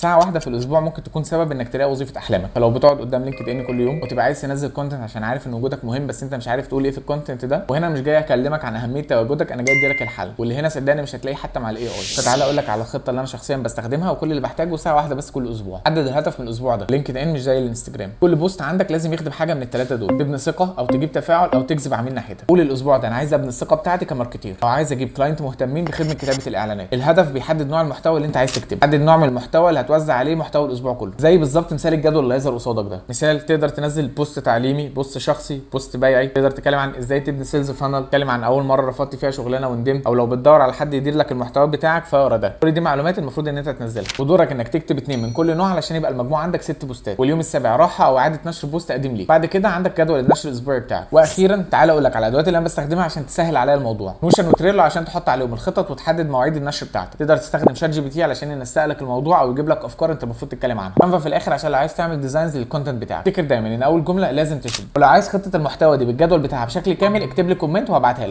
ساعة واحدة في الأسبوع ممكن تكون سبب إنك تلاقي وظيفة أحلامك. فلو بتقعد قدام LinkedIn كل يوم وتبقى عايز تنزل content عشان عارف إن وجودك مهم، بس أنت مش عارف تقول إيه في ال content ده، وهنا مش جاي أكلمك عن أهمية تواجدك، أنا جاي أديلك الحل، واللي هنا صدقني مش هتلاقيه حتى مع ال AI. فتعالى أقول لك على الخطة اللي أنا شخصيا بستخدمها، وكل اللي بحتاجه ساعة واحدة بس كل أسبوع. حدد الهدف من الأسبوع ده. LinkedIn مش زي الانستجرام، كل post عندك لازم يخدم حاجة من الثلاثة دول: تبني ثقة، أو تجيب تفاعل، أو تجذب عميل ناحيتك. قول الأسبوع ده أنا عايز أبني الثقة بتاعتي ك marketer، أو عايز أجيب client مهتمين بخدمة كتابة الإعلانات. الهدف بيحدد نوع المحتوى اللي أنت عايز تكتبه، حدد نوع من المحتوى اللي هتوزع عليه محتوى الاسبوع كله، زي بالظبط مثال الجدول اللي هيظهر قصادك ده. مثال تقدر تنزل post تعليمي، post شخصي، post بيعي، تقدر تتكلم عن ازاي تبني sales funnel، تتكلم عن اول مرة رفضت فيها شغلانة وندمت، او لو بتدور على حد يدير لك المحتوى بتاعك فاقرا ده. كل دي معلومات المفروض ان انت تنزلها، ودورك انك تكتب اتنين من كل نوع علشان يبقى المجموع عندك ست بوستات، واليوم السابع راحة او اعاده نشر post قديم ليك. بعد كده عندك جدول النشر الاسبوعي بتاعك. واخيرا تعالى اقول لك على الادوات اللي انا بستخدمها عشان تسهل عليا الموضوع: Notion و Trello عشان تحط عليهم الخطط وتحدد مواعيد النشر بتاعتك. تقدر تستخدم ChatGPT علشان ينسق لك الموضوع او يجيب لك افكار انت المفروض تتكلم عنها. Canva في الاخر عشان لو عايز تعمل designs لل content بتاعك. افتكر دايما ان اول جملة لازم تشد. ولو عايز خطه المحتوى دي بالجدول بتاعها بشكل كامل، اكتب لي comment وهبعتها لك.